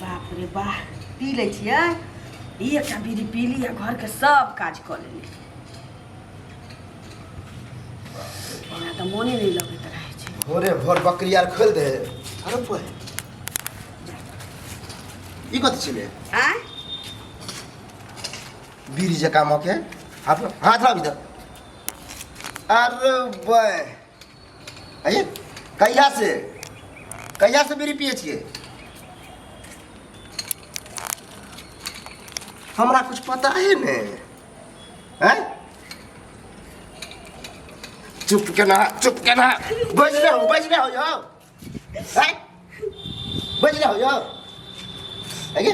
बाप रे बाह, पी लै छियै। ई एकटा बीड़ी पी ली आ घरके सब काज कऽ लेली। एना तऽ मोने नहि लगैत रहै छै। भोरे भोर बकरी आर खोलि दे। अरे बोए, ई कथी छलै? आँय? बीड़ी जकाँ मके हाथ हाथ लाब इधर। अरे बोए, अये कहिया से, कहिया से बीड़ी पिए छियै? हमरा कुछ पता है ने? हैं, चुप केना, चुप केना बजले हो, बजले हो यौ। हैं, बजले हो यौ। अगे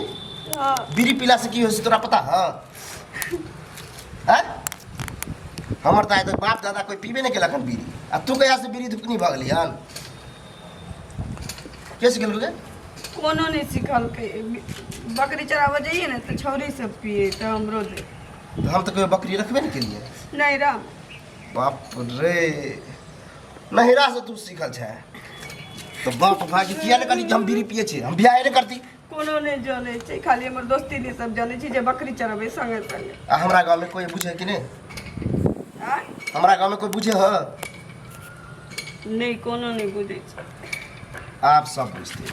बीड़ी पीला से की होइ छै तोरा पता है? हैं, हमर तऽ आइ तक बाप दादा कोई पीबे नहि केलक हन बीड़ी, आ तू कहिया से बीड़ी धुकनी भऽ गेली हन? के सिखेलको गे? कोनो नहि सिखलकै। बकरी चराबऽ जइए ने तऽ छौरी सब पिए तऽ हमरो दे। तऽ हम तऽ कहियो बकरी रखबे नहि केलियै। नहि राम। बाप रे, नहिरा से तू सीखल छै तऽ बाप भाई के किया नहि कहली कि हम बीड़ी पिए छी, हम बियाह नहि करती? कोनो नहि जनै छै, खाली हमर दोस्ती ने सब जनै छै जे बकरी चरबै संगे संगे। आ हमरा गाँवमे कोई बुझे कि नहि? आँय? हमरा गाँवमे कोई बुझे ह? नहि, कोनो नहि बुझै छै। आप सब बुझते,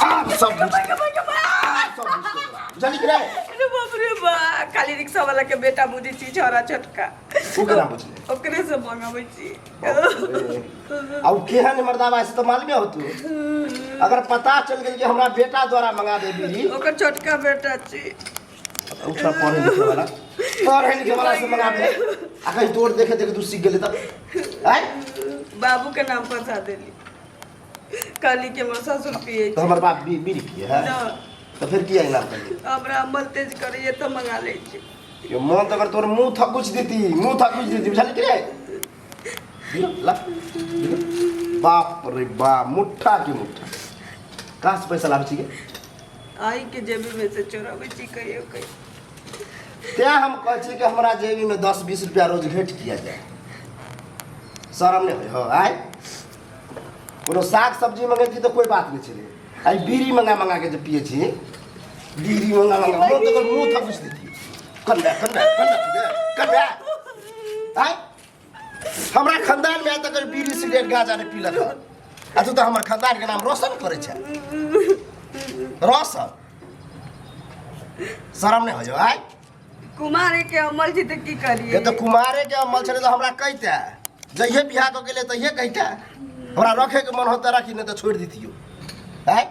आप सब बुझते, आप सब बुझते तोरा। बुझली कि नहि? अरे बाप रे बा, खाली रिक्शा वाला के बेटा बुझै छी, छोरा छोटका। ओ केना बुझले? ओकरे से मंगाबै छी। आ उ केहन मर्दाबा से तऽ मालूमे हो तू। अगर पता चल गेल कि हमरा बेटा द्वारा मंगा दे बीड़ी। ओकर छोटका बेटा छी। उठा, पढ़े लिखे वाला, पढ़े लिखे वाला से मंगा दे आ कहीं तोड़ देखे देखे तू सीख गेली तऽ आय। बाबू के नाम फंसा देली, कहली कि हमर ससुर पिए। तऽ हमर बाप बीड़ी पिए है? ना। तऽ फिर किया नाम करली? हमरा अमल तेज करैए तऽ मंगा लै छी। यो मन तऽ अगर तोर मुंह थकुच देती, मुंह थकुच देती, बुझली कि रे? ला, बाप रे बाप, मुट्ठा के मुट्ठा कहाँ से पैसा लाबै छी? आई के जेबी में से चोराबै छी कहियो कहियो। तें हम कहै छी कि हमरा जेबी में 10-20 रुपया रोज घटि किया जाए। शरम नहि होइ हो? आइ कोनो साग सब्जी मंगैती तऽ कोई बात नहि छलै, आइ बीड़ी मंगा मंगा के जे पिए छी, बीड़ी मंगा मंगा मन तऽ मुँह थकुच देती। कन्दा कन्दा कन्दा कन्दा। आइ हमरा खानदान में आइ तक बीड़ी सिगरेट गांजा नहि पीलक हन, आ तू तऽ हमर खानदान के नाम रोशन करै छै, रोशन। शरम नहि होइ आइ? कुमारे के अमल छी तऽ की करिए? ये तऽ कुमारे के अमल छलै तऽ हमरा कहिते, जहिये बियाह कऽ गेलै तहिये कहिते। हमरा रखे के मन होता राखी, नहि तऽ छोड़ि दितियो। आइ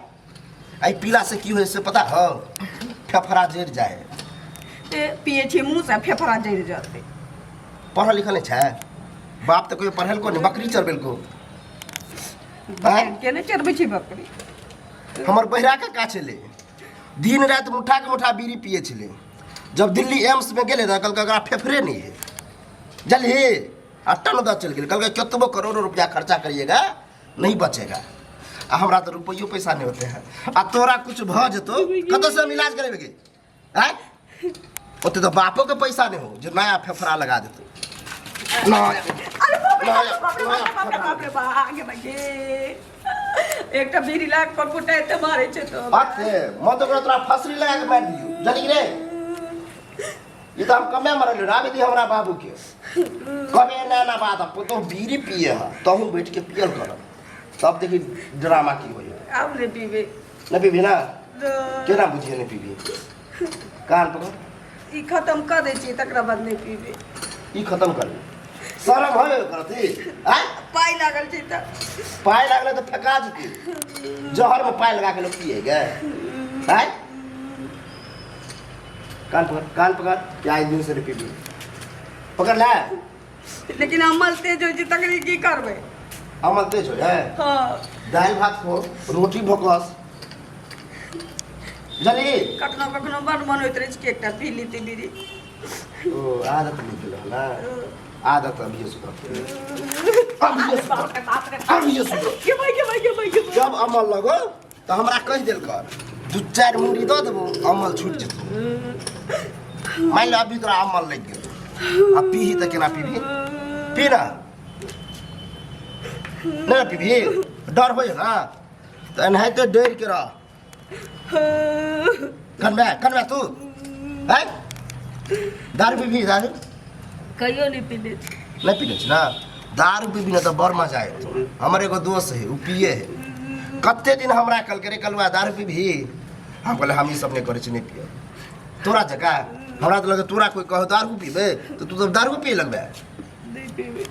आइ पीला से की होइ से पता हो? फेफड़ा जरि जाइ है। ए, पिए छी मुँह से फेफड़ा जरि जेतै। पढ़ल लिखल नहि छै? बाप तऽ कहियो पढ़ेलको नहि, बकरी चरबेलको। आँय? के नहि चरबै छी बकरी? हमर बहिरा काका छलै, दिन राति मुठ्ठा के मुठ्ठा बीड़ी पिए छलै। जब दिल्ली एम्स में गेलै तऽ कहलकै एकरा फेफड़े नहि है जल्दी, आ टन दऽ चलि गेलै। कहलकै कतबो करोड़ो रुपया खर्चा करिएगा नहीं बचेगा। आ हमरा तऽ रुपैयो पैसा नहीं होते हैं, आ तोरा कुछ भऽ जेतौ, कतऽ से हम इलाज करेबै गे? आँय, ओते तऽ बापो के पैसा नहीं हो जे नया फेफड़ा लगा देतौ। नया अरे बाप रे, नया बाप रे, नया बाप रे, बाप रे, बाप रे, आगे बढ़े। एकटा बीड़ी लाग पर कुटाइ तऽ मारै छै तो। अथे मत ओकरा तोरा फसरी लगा के मारि दियौ, जानि रे? ई तऽ हम कमे मरल राबे दी हमरा बाबू के कमे ना ना बात। पुतोह बीड़ी पिए है, तहूँ बैठ के पियल कर, तब देखी ड्रामा की होइए। आब नहि पीबै। नहि पीबी ना? केना बुझिए नहि पीबी? कान पकड़। ई खत्म कऽ दै छियै, तकरा बाद नहि पीबै। ई खत्म कर, शरम होबे करती आय? पाइ लागल छै तऽ। पाइ लागलै तऽ फेका जेतै। जहर में पाइ लगा के लोग पिए गे? आय, कान पकड़, कान पकड़ कि आइ दिन से नहीं पीबी। पकड़ ले। लेकिन अमल तेज होइ छै, तकरी की करबै? अमल तेज होइ है? हँ। दालि भात खो, रोटी भोकस, बुझली? कखनो कखनो बड़ मन होइत रहै छै कि एकटा पी लीती बीड़ी। ओ आदत नहीं गेल ना? आदत अभिये सुधरतै, अभिये सुधरतै, अभिये सुधरतै। के भाइ, के भाइ, के भाइ, के भाइ। जब अमल लगो तऽ हमरा कहि देल कर, दू चारि मुड़ी दऽ देबो, अमल छूटि जेतौ। मान ले अभी तोरा अमल लागि गेल, आ पीही तऽ केना पीबही? पी ना, नहि पीबही, डर होइ ना? तऽ एनाहिते डरि के रह। कनबे कनबे तू हैं दारू पीबी दारू कहियो नहि पीने छी। नहीं पीने छी ना दारू पीबी ना तऽ बड़ मजा एतौ हमर एगो दोस्त है उ पिए है कते दिन हमरा कहलकै रे कलुआ दारू पीबही हम कहले हम ई सब नहीं करै छी नहीं पियब तोरा जकाँ हमरा तऽ लगे तोरा कोई कहो दारू पीबे तऽ तू तऽ दारू पिए लगबे नहि पीबै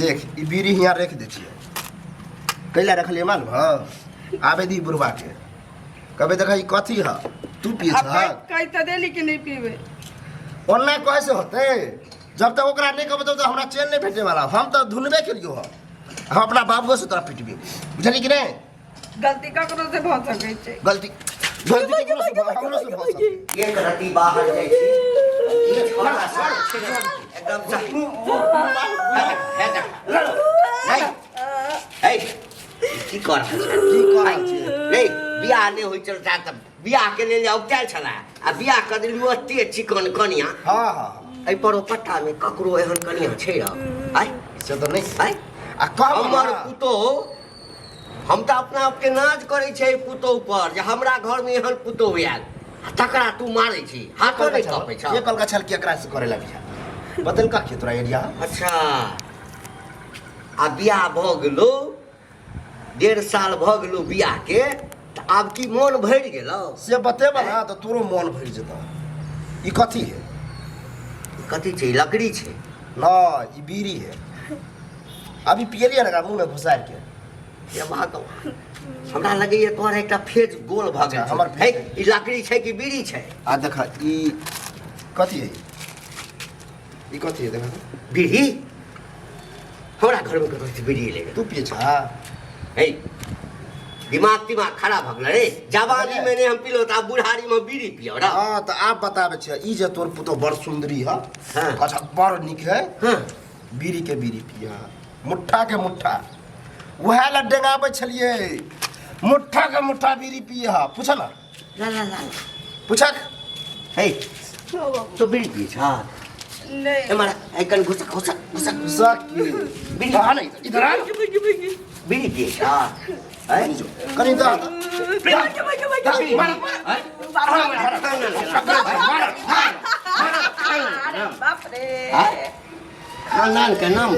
देख ई बीड़ी हियाँ रख दै छियै कैला रखलियै मालूम हँ आबे दी बुढ़वा के कहबै देख ई कथी ह तू पिए आब छह कहि तऽ देली कि नहि पीबै ओना कहै से होतै जब तक ओकरा नहि कहबै तब तक हमरा चैन नहि भेटै वाला हम तऽ धुनबे केलियौ हँ हम अपना बाबुओ से तोरा पिटबे बुझली कि नहि गलती ककरो से भऽ सकै छै गलती गलती ककरो से हमरो से भऽ सकै एक रति बाहर जाइ छी ई छोड़ा सब एकदम से नहीं ए की कर रहल छै की कर रहल छियै? रे बियाह नहि होइ छल ता तऽ बियाह के लेल औपचार छला आ बियाह कऽ देलियै ओते चिकन कनिया हँ हँ एहि परोपट्टामे ककरो एहन कनिया छै रह आय से तऽ नहि आय आ कहब हमर ना, पुतोह हम तऽ अपना आपके नाज करै छै पुतोह पर जे हमरा घरमे एहन पुतोह आयल आ तकरा तू मारै छी हाथो नहि कपै ये छ कलका छल कि एकरा से करे लगी है बतल का के तोरा एरिया अच्छा आ बियाह भऽ गेलो 1.5 साल भऽ गेलो बियाहके तऽ आब की मोन भरि गेलौ से बतेबा ना तऽ तोरो मोन भरि जेतौ ई कथी है कथी छै लकड़ी छै ना ई बीड़ी है अभी पियलियै ना एकरा मुँह में घुसारि के हे भगवान हमरा लगैए तोहर एकटा फेज गोल भऽ गेल अच्छा, हमर है ई लकड़ी छै कि बीड़ी छै आ देख ई कथी है ई कथी है देख बीड़ी हमरा घरमे कतौ से बीड़ी एलै तू पिए छा है दिमाग तिमाग खराब भऽ गेलै रे जवानी में नहि हम पीलहुँ तऽ आब बुढ़ारी में बीड़ी पियब रे हाँ तऽ आब बताबै छियै ई जे तोर पुतोह बड़ सुन्दरी है हाँ। अच्छा बड़ नीक है हाँ बीड़ी के बीड़ी पिया मुट्ठा के मुट्ठा वएह लए डेंगाबै छलियै मुट्ठा के मुट्ठा बीड़ी पिए हा पूछ ना ला ला ला पूछक हे तो बीड़ी पिए छा नहीं एमारा एकन घुसा घुसा घुसा घुसा की बीड़ी आ नहीं इधर आ बीड़ी पिए छा कनी जो कनी इधर आ बाप रे खानदान के नाम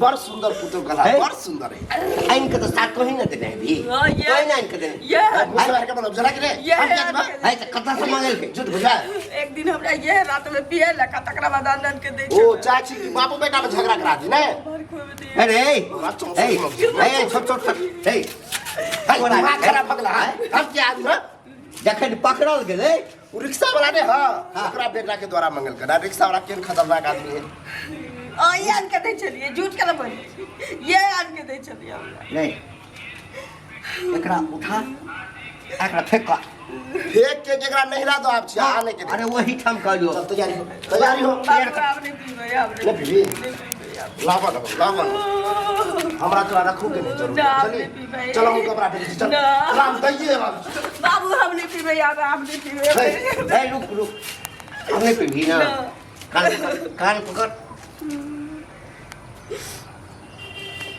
बड़ सुंदर पुतो गला है? बड़ सुंदर है आइन के तो साथ तो ही ना देने भी हाँ, ये- कोई ना आइन के देने ये घुसा के मतलब जरा के रे ये हम क्या देबा है तो कतऽ से मांगल के झूठ घुसा एक दिन हमरा ये रात में पिए लगा तकरा बाद आनंद के दे ओ चाची की बापू बेटा में झगड़ा करा दी ने भर अरे खुएबे दिए ए ए ए छोट छोट छोट ए दिमाग खराब भगला है हम क्या आदमी हैं? जखन पकड़ल गेलै उ रिक्शा वाला ने हाँ ओकरा बेटा के द्वारा मंगल करा रिक्शा वाला केहन खतरनाक आदमी है आ ये आन के दै छलियै झूठ केना बोलै छी ये आन के दै छलियै हमरा नहीं एकरा उठा एकरा फेंक फेंक के जेकरा नहिरा दो आप छिया आने के अरे वही ठाम कहलियो चल तैयारी हो तैयारी हो बाबू आब नहि पीबै आब नहि पीबी? नहि पीबै आब। लावा लावा लावा हमरा तोरा रखू के नहीं जरूर ना, चली नहीं पीबै। चलो हम कपड़ा फेंक चल ना। राम दैये बाबू हम नहि पीबै आब आब नहि पीबै ए रुक रुक अब नहीं पीबी ना ना। कान पकड़ कान पकड़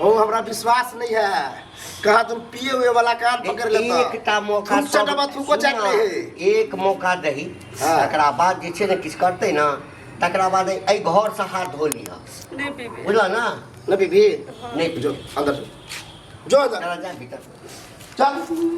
ओ हमरा विश्वास नहीं है कहा तुम पिए हुए वाला कान पकड़ लेता एकटा मौका थूक चटबा थूको चाट ले है। एक मौका दही हाँ। तकरा बाद जे छै ने किछु करतै ने तकरा बाद एहि घर से हाथ धो लिह नहि पीबै बुझल ना नहीं पीबी नहीं जो अंदर जो, जो अंदर चला जा भीतर चल